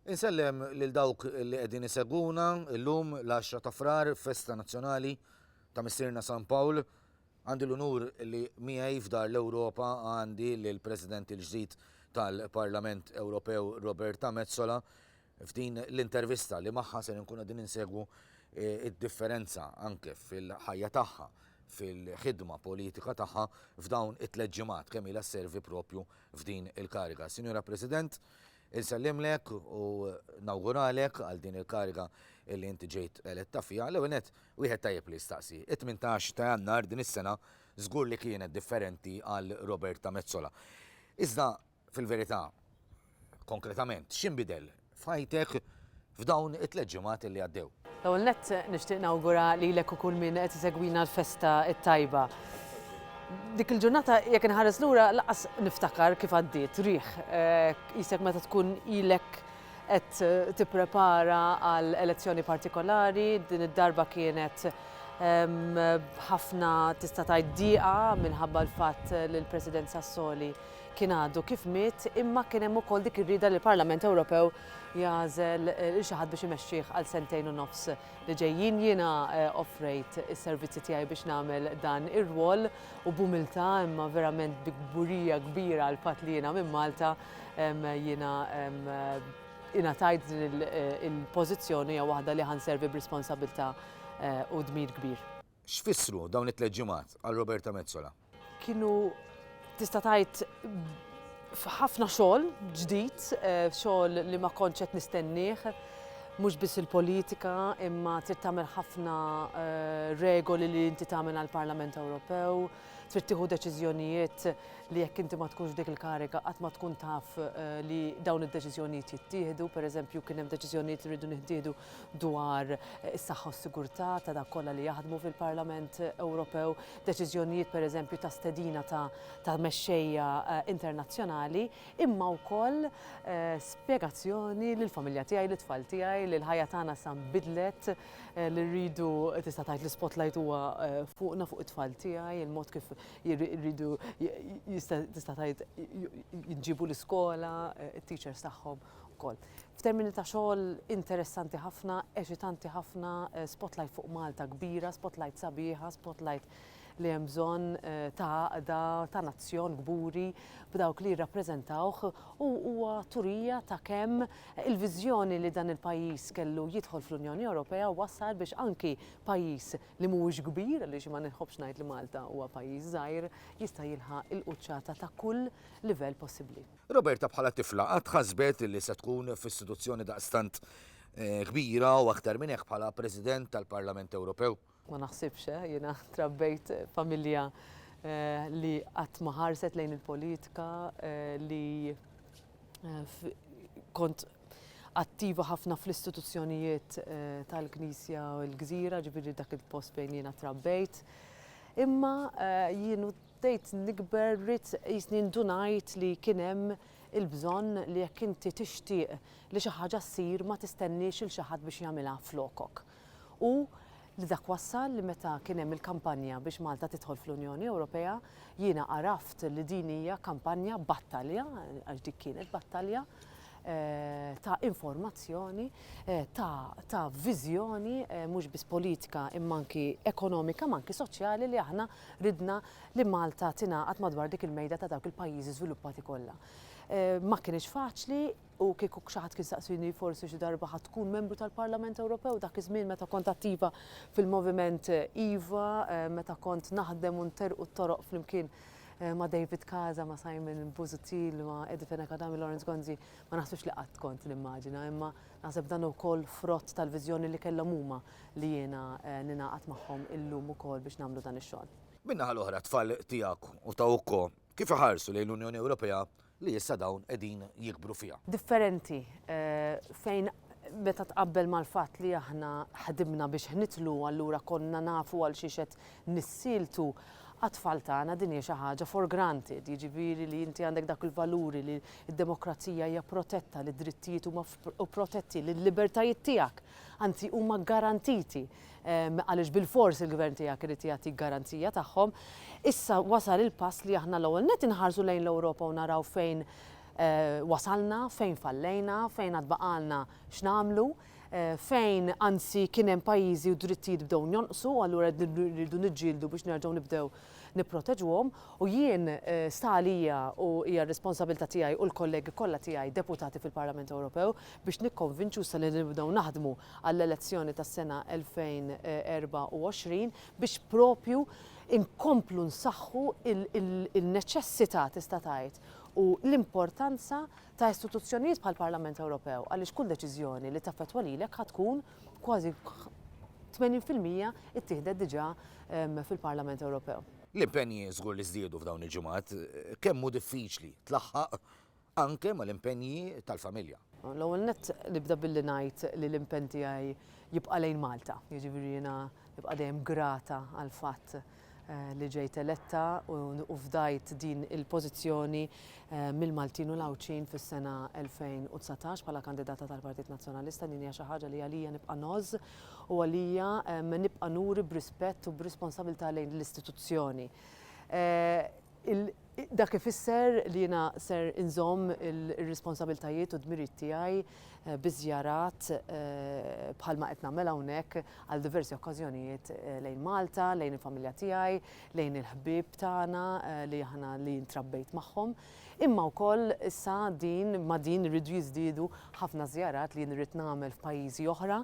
Insellem lil dawk li qegħdin isegwuna illum l-10 ta' Frar, festa nazzjonali ta' Missierna San Pawl. Għandi l-unur li miegħi f'Dar l-Ewropa għandi lill-President il-ġdid tal-Parlament Ewropew Roberta Metsola f'din l-intervista li magħha ser inkunu qegħdin insegwu id-differenza anke fil-ħajja tagħha, fil-ħidma politika tagħha f'dawn it-tliet ġimgħat kemm ilha sservi propju f'din il-kariga. Sinjura President, Insellimlek u nawguralek għal din il-kariga li inti ġejt eletta fiha. L-ewwel nett, wieħed tajjeb li jistaqsi. It-18 ta' Jannar din is-sena żgur li kienet differenti għal Roberta Metsola. Iżda fil-verità, konkretament, x'inbidel f'ħajtek f'dawn it-tlett ġimgħat li għaddew? L-ewwel nett nixtieq nawgura lilek u kull min qed isegwina l-festa t-tajba. Dik il-ġurnata jekk inħares lura lanqas niftakar kif għaddiet, riħ. Qisek meta tkun ilek qed tipprepara għal elezzjoni partikolari, din id-darba kienet b'ħafna tista' tgħid dieqa minħabba l-fatt li l-President Sassoli kien għadu kif miet, imma kien hemm ukoll dik ir-rieda li l-Parlament Ewropew jagħżel lil xi ħadd biex imexxih għal sentejn u nofs li ġejjin. Jiena offrejt is-servizzi tiegħi biex nagħmel dan ir-rwol u b'umiltà imma verament bi kburija kbira għall-fatt li jiena minn Malta jiena ingħatajt din il-pożizzjoni hija waħda li ħa nservi b'responsabilità u dmir kbir. X'fissru dawn it-tliet ġimgħat għal Roberta Metsola? Kienu tista' tgħid ħafna xogħol ġdid, xogħol li ma kontx qed nistennieh, mhux biss il-politika imma trid tagħmel ħafna regoli li inti tagħmel għall-Parlament Ewropew, trid tieħu deċiżjonijiet li jekk inti ma tkunx f'dik il-kariga qatt ma tkun taf li dawn id-deċiżjonijiet jittieħdu. Pereżempju kien hemm deċiżjonijiet li rridu nieħdiedu dwar is-saħħa u s-sigurtà ta' dawk kollha li jaħdmu fil-Parlament Ewropew, deċiżjonijiet pereżempju ta' stedina ta' ta' mexxejja internazzjonali, imma wkoll spjegazzjoni lill-familja tiegħi, lit-tfal tiegħi, li l-ħajja tagħna issa nbidlet, li rridu tista' tgħid l-ispotlight huwa fuqna, fuq it-tfal tiegħi, il-mod kif jridu tista' tgħid jinġiebu l-iskola, it-teachers tagħhom ukoll. F'termini ta' xogħol interessanti ħafna, eċitanti ħafna, spotlight fuq Malta kbira, spotlight sabiħa, spotlight li hemm bżonn ta' għaqda, ta' nazzjon kburi b'dawk li jirrappreżentawh u huwa turija ta' kemm il-viżjoni li dan il-pajjiż kellu jidħol fl-Unjoni Ewropea wassal biex anki pajjiż li mhuwiex kbir, għaliex ma nħobbx ngħid li Malta huwa pajjiż żgħir, jista' jilħaq il-quċċata ta' kull livell possibbli. Roberta bħala tifla qatt ħasbet li se tkun f'istituzzjoni daqstant kbira u aktar minn hekk bħala President tal-Parlament Ewropew? Ma naħsibx, eh, jiena trabbejt familja li qatt ma ħarset lejn il-politika, li kont attiva ħafna fl-istituzzjonijiet tal-Knisja u l-Gżira, ġifieri dak il-post fejn jiena trabbejt. Imma jien Bdejt nikber ridt qisni ndunajt li kien hemm il-bżonn li jekk inti tixtieq li xi ħaġa ssir ma tistenniex 'il xi ħadd biex jagħmilha flokok. U li dak wassal li meta kien hemm il-kampanja biex Malta tidħol fl-Unjoni Ewropea, jiena għaraft li din hija kampanja battalja, għax dik kienet battalja, ta' informazzjoni, ta' ta' viżjoni mhux biss politika imma anki ekonomika ma anki soċjali li aħna ridna li Malta tingħaqad madwar dik il-mejda ta' dawk il-pajjiżi żviluppati kollha. Ma kinitx faċli u kieku xi ħadd kien saqsini forsi xi darba ħa tkun membru tal-Parlament Ewropew dak iż-żmien meta kont attiva fil-moviment iva, meta kont naħdem u nterrqu t-toroq flimkien ma' David Casa, ma' Simon Busuttil, ma' Eddie Fenech Adami, Lawrence Gonzi, ma naħsibx li qatt kont nimmaġina, imma naħseb dan ukoll frott tal-viżjoni li kellhom huma li jiena ningħaqad magħhom illum ukoll biex nagħmlu dan ix-xogħol. Min-naħa l-oħra, t-tfal tiegħek u ta' Ukko kif iħarsu lejn l-Unjoni Ewropea li issa dawn qegħdin jikbru fiha? Differenti fejn meta tqabbel mal-fatt li aħna ħdimna biex nidħlu allura konna nafu għal xiex qed nissieltu, għat-tfal tagħna din hija xi ħaġa for granted, jiġifieri li inti għandek dak il-valuri li d-demokrazija hija protetta, li d-drittijiet huma protetti, li l-libertajiet tiegħek anzi huma garantiti għaliex bilfors il-gvern tiegħek irid jagħtik garanzija tagħhom. Issa wasal il-pass li aħna l-ewwel nett inħarsu lejn l-Ewropa u naraw fejn. wasalna, fejn fallejna, fejn għad baqgħalna x'nagħmlu, fejn anzi kien hemm pajjiżi u drittijiet bdew jonqsu u allura rridu niġġieldu biex nerġgħu nibdew nipproteġuhom u jien sta għalija u hija r-responsabilità tiegħi u l-kollegi kollha tiegħi deputati fil-Parlament Ewropew biex nikkonvinċu issa li nibdew naħdmu għall-elezzjoni tas-sena 2024 biex propju inkomplu nsaħħu il-neċessità tista' tgħid u l-importanza ta' istituzzjonijiet bħall-Parlament Ewropew għaliex kull deċiżjoni li taffettwa lilek ħa tkun kważi 80% ittieħdet diġà fil-Parlament Ewropew. L-impenji żgur li żdiedu f'dawn il-ġimgħat. Kemm hu diffiċli tlaħħaq anke mal-impenji tal-familja? L-ewwel nett nibda billi ngħid li l-impenn tiegħi jibqa' lejn Malta. Jiġifieri jiena nibqa' dejjem grata għall-fatt li ġejt eletta u fdajt din il-pożizzjoni mill-Maltin u l-Għawdxin fis-sena 2019 bħala kandidata tal-Partit Nazzjonalista. Din hija xi ħaġa li għalija nibqa' ngħożż u għalija nibqa' nuri b'rispett u b'responsabilità lejn l-istituzzjoni. Dak ifisser li jiena ser inżomm ir-responsabiltajiet u d-dmirijiet tiegħi bi żjarat bħalma qed nagħmel hawnhekk għal diversi okkażjonijiet lejn Malta, lejn il-familja tiegħi, lejn il-ħbieb tagħna li aħna li jien trabbejt magħhom. Imma wkoll issa din ma' din iridu jiżdiedu ħafna żjarat li jien irrid nagħmel f'pajjiżi oħra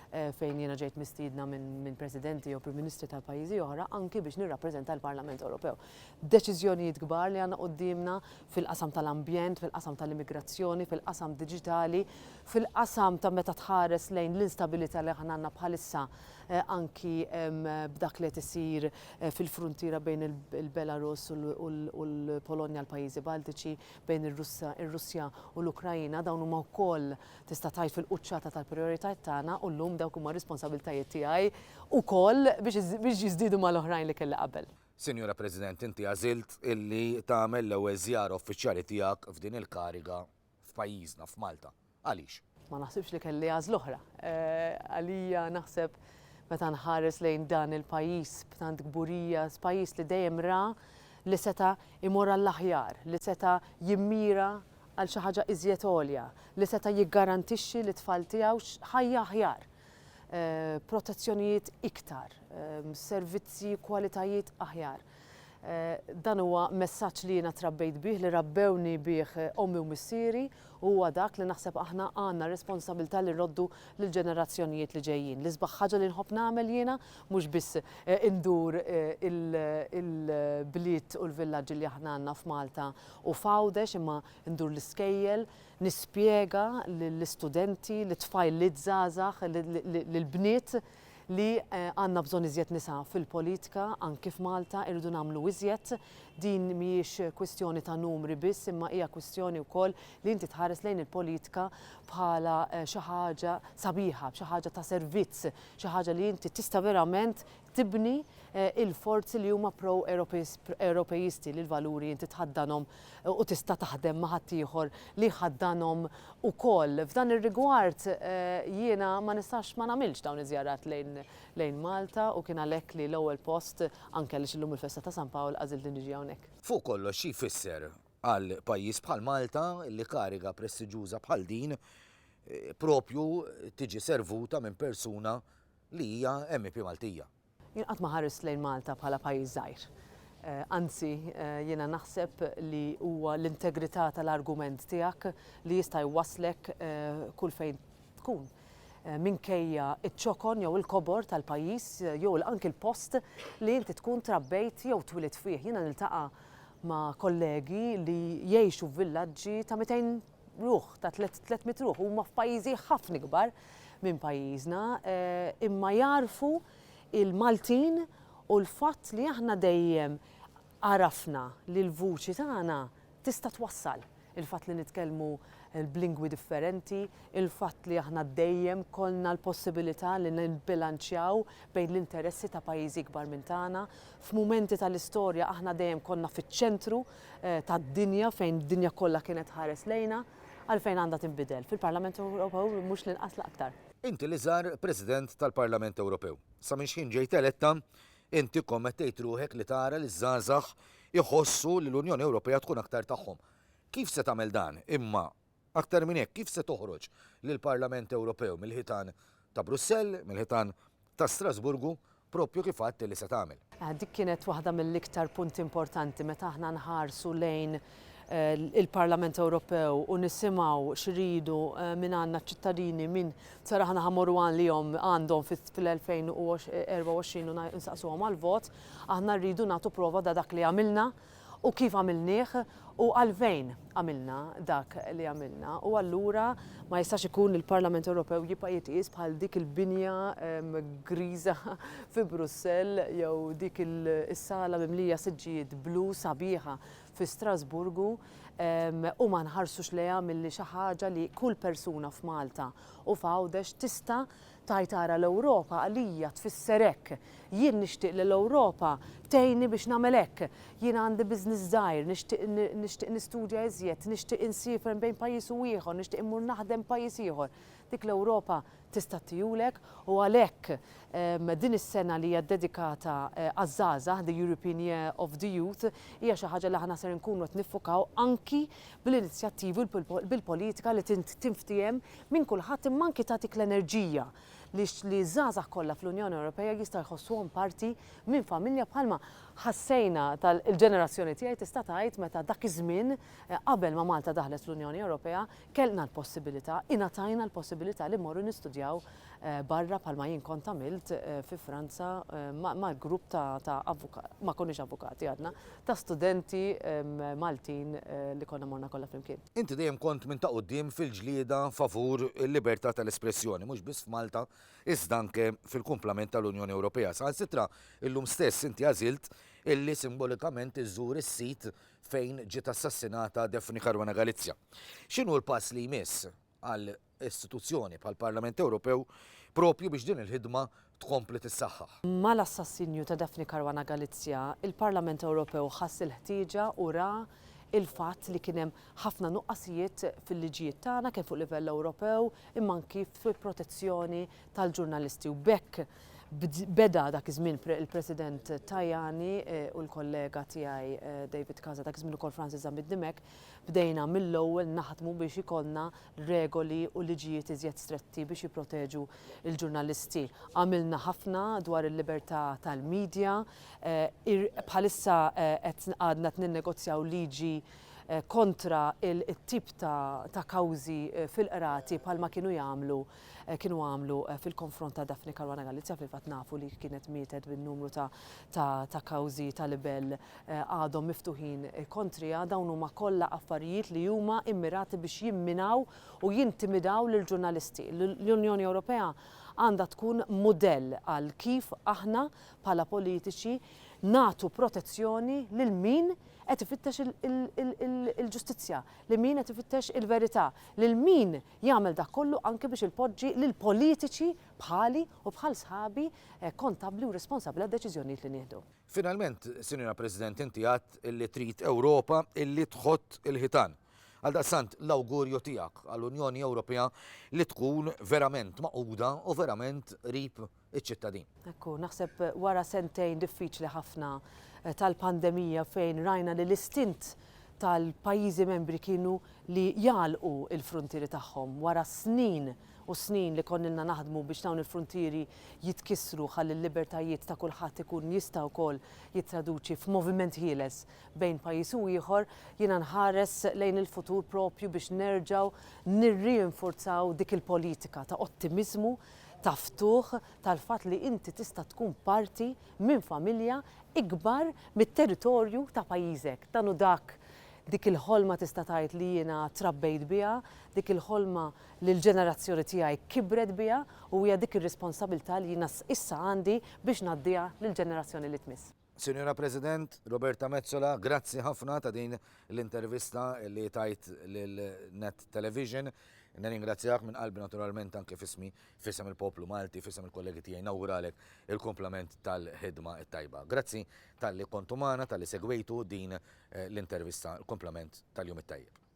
fejn jiena ġejt mistiedna minn presidenti jew prim ministri tal-pajjiżi oħra anki biex nirrappreżenta l-Parlament Ewropew. Deċiżjonijiet kbar li għandna quddiemna fil-qasam tal-ambjent, fil-qasam tal-immigrazzjoni, fil-qasam diġitali, fil-qasam ta' meta tħares lejn l-instabilità li aħna għandna bħalissa anki b'dak li qed isir fil-fruntiera bejn il-Belarus u l-Polonja, l-pajjiżi Baltiċi, bejn ir-Russja u l-Ukrajina, dawn huma wkoll tista' tgħid fil-quċċata tal-prijoritajiet tagħna u llum dawk huma r-responsabbiltajiet tiegħi wkoll biex jiżdiedu mal-oħrajn li kelli qabel. Sinjura President, inti għażilt illi tagħmel l-ewwel żjara uffiċjali tiegħek f'din il-kariga f'pajjiżna, f'Malta. Għaliex? Ma naħsibx li kelli għażla oħra. Għalija naħseb meta nħares lejn dan il-pajjiż b'tant kburija, pajjiż li dejjem ra li seta' jmur għall-aħjar, li seta' jimmira għal xi ħaġa iżjed għolja, li seta' jiggarantixxi lit-tfal tiegħu ħajja aħjar, protezzjonijiet iktar, servizzi, kwalitajiet aħjar. Dan huwa messaġġ li jiena trabbejt bih, li rabbewni bih ommi u missieri u huwa dak li naħseb aħna għandna responsabilità li nroddu lill-ġenerazzjonijiet li ġejjin. L-isbaħ ħaġa li nħobb nagħmel jiena mhux biss indur il-bliet u l-villaġġi li aħna għandna f'Malta u f'Għawdex imma ndur l-iskejjel, nispjega lill-istudenti, lit-tfajliet żgħażagħ, lill-bniet li għandna bżonn iżjed nisa fil-politika anki f'Malta, irridu nagħmlu iżjed. Din mhijiex kwistjoni ta' numri biss imma hija kwistjoni wkoll li inti tħares lejn il-politika bħala xi ħaġa sabiħa, xi ħaġa ta' servizz, xi ħaġa li inti tista' verament tibni il-forzi li huma pro-Ewropejisti li l-valuri inti tħaddanhom u tista' taħdem ma' ħaddieħor li jħaddanhom ukoll. F'dan ir-rigward jiena ma nistax ma nagħmilx dawn iż-żjarat lejn Malta u kien għalhekk li l-ewwel post, anke għaliex illum il-festa ta' San Pawl, għażilt li niġi hawnhekk. Fuq kollox xi jfisser għal pajjiż bħal Malta li kariga prestiġjuża bħal din propju tiġi servuta minn persuna li hija MEP Maltija. Jien qatt ma ħarist lejn Malta bħala pajjiż żgħir. Anzi, jiena naħseb li huwa l-integrità tal-argument tiegħek li jista' jwasslek kull fejn tkun. Minkejja ċ-ċokon jew il-kobor tal-pajjiż jew anki l-post li inti tkun trabbejt jew twilidt fih. Jiena niltaqa' ma' kollegi li jgħixu f'villaġġi ta' 200 ruħ, ta' 300 ruħ, huma f'pajjiżi ħafna ikbar minn pajjiżna, imma jagħrfu il-Maltin u l-fatt li aħna dejjem għarafna li l-vuċi tagħna tista' twassal. Il-fatt li nitkellmu b'lingwi differenti, il-fatt li aħna dejjem kollna l-possibilità li nibbilanċjaw bejn l-interessi ta' pajjiżi ikbar minn tagħna. F'mumenti tal-istorja aħna dejjem konna fiċ-ċentru tad-dinja fejn d-dinja kollha kienet tħares lejna, għalfejn għandha tinbidel? Fil-Parlament Ewropew mhux l-inqas l-aktar. Inti l-iżgħar President tal-Parlament Ewropew. Sa minn x'ħin ġejt eletta, inti kkommettejt ruħek li tara li ż-żgħażagħ iħossu li l-Unjoni Ewropea tkun aktar tagħhom. Kif se tagħmel dan? Imma aktar minn hekk, kif se toħroġ lill-Parlament Ewropew mill-ħitan ta' Brussell, mill-ħitan ta' Strasburgu, propju kif għedt li se tagħmel? Dik kienet waħda mill-iktar punti importanti meta aħna nħarsu lejn il-Parlament Ewropew u nisimgħu x'iridu minn għandna ċ-ċittadini min sar aħna ħa mmorru għalihom għandhom fil-2024 u nsaqsuhom għall-vot, aħna rridu nagħtu prova ta' dak li għamilna u kif għamilnieh u għalfejn għamilna dak li għamilna u allura ma jistax ikun li l-Parlament Ewropew jibqa' jitqies bħal dik il-binja griża fi Brussell jew dik is-sala mimlija siġġijiet blu sabiħa fi Strasburgu u ma nħarsux lejha milli xi ħaġa li kull persuna f'Malta u f'Għawdex tista' tgħid ara l-Ewropa għalija tfisser hekk, jien nixtieq li l-Ewropa tgħinni biex nagħmel hekk, jien għandi business żgħir, nixtieq nixtieq nistudja iżjed, nixtieq insiefer bejn pajjiż u ieħor, nixtieq immur naħdem pajjiż ieħor. Dik l-Ewropa tista' ttihulek u għalhekk din is-sena li hija ddedikata għaż-żgħażagħ, the European Year of the Youth, hija xi ħaġa li aħna ser inkunu qed niffukaw anki bl-inizjattivi u bil-politika li tinftiehem minn kulħadd imma anki tagħtik l-enerġija li ż-żgħażagħ kollha fl-Unjoni Ewropea jistgħu jħossuhom parti minn familja bħalma ħassejna tal-ġenerazzjoni tiegħi tista' tgħid meta dak iż-żmien qabel ma Malta daħlet fl-Unjoni Ewropea kellna l-possibilità, ingħatajna l-possibilità li mmorru nistudjaw barra bħalma jien kont għamilt fi Franza ma' grupp ta' avukati, ma konniex avukati għadna, ta' studenti Maltin li konna morna kollha flimkien. Inti dejjem kont minn ta' quddiem fil-ġlieda favur il-libertà tal-espressjoni, mhux biss f'Malta iżda anke fil-kumplament tal-Unjoni Ewropea. Saħansitra illum stess inti għażilt illi simbolikament iżżur is-sit fejn ġiet assassinata Daphne Caruana Galizia. X'inhu l-pass li jmiss għal istituzzjoni bħall-Parlament Ewropew propju biex din il-ħidma tkompli tissaħħaħ? Mal-assassinju ta' Daphne Caruana Galizia, il-Parlament Ewropew ħass il-ħtieġa u ra il-fatt li kien hemm ħafna nuqqasijiet fil-liġijiet tagħna kemm fuq livell Ewropew imma anki fil-protezzjoni tal-ġurnalisti u b'hekk beda dak iż-żmien il-President Tajani u l-kollega tiegħi David Casa dak iż-żmien ukoll Francis Zammit Dimech bdejna mill-ewwel naħdmu biex ikollna regoli u liġijiet iżjed stretti biex jipproteġu l-ġurnalisti. Għamilna ħafna dwar il-libertà tal-media. Bħalissa qed għadna qed ninnegozjaw liġi kontra il-tip ta' kawżi fil-qrati bħalma kienu jagħmlu kienu għamlu fil-konfront ta' Daphne Caruana Galizia, fil-fatt nafu li kienet mietet bin-numru ta' kawżi ta' libell għadhom miftuħin kontriha, dawn huma kollha affarijiet li huma immirati biex jimminaw u jintimidaw lill-ġurnalisti. L-Unjoni Ewropea għandha tkun mudell għal kif aħna bħala politiċi nagħtu protezzjoni lil min qed ifittex il-ġustizzja, lil min qed ifittex il-verità, lil min jagħmel dak kollu anke biex ipoġġi lill-politiċi bħali u bħal sħabi kontabbli u responsabbli għad-deċiżjonijiet li nieħdu. Finalment, Sinjura President, inti għedt illi trid Ewropa illi tħott il-ħitan. Għaldaqstant, l-awgurju tiegħek għall-Unjoni Ewropea li tkun verament magħquda u verament qrib iċ-ċittadin. Ekku, naħseb wara sentejn diffiċli ħafna tal-pandemija fejn rajna li l-istint tal-pajjiżi membri kienu li jagħlqu l-fruntieri tagħhom wara snin u snin li konna ilna naħdmu biex dawn il-fruntieri jitkissru ħalli l-libertajiet ta' kulħadd ikun jista' wkoll jittraduċi f'moviment ħieles bejn pajjiż u ieħor, jiena nħares lejn il-futur proprju biex nerġgħu nirrinforzaw dik il-politika ta' ottimiżmu, ta' ftuħ, tal-fatt li inti tista' tkun parti minn familja ikbar mit-territorju ta' pajjiżek. Dan hu dak dik il-ħolma tista' tgħid li jiena trabbejt biha, dik il-ħolma li l-ġenerazzjoni tiegħi kibret biha u hija dik ir-responsabilità li jiena issa għandi biex ngħaddiha lill-ġenerazzjoni li tmiss. Sinjura President Roberta Metsola, grazzi ħafna ta' din l-intervista li tajt lil Net Television. Nirringrazzjak minn qalbi naturalment anke f'ismi, f'isem il-poplu Malti, f'isem il-kollegi tiegħi nawguralek il-kumplament tal-ħidma t-tajba. Grazzi talli kontu magħna, talli segwejtu din l-intervista, il-kumplament tal-jum it-tajjeb.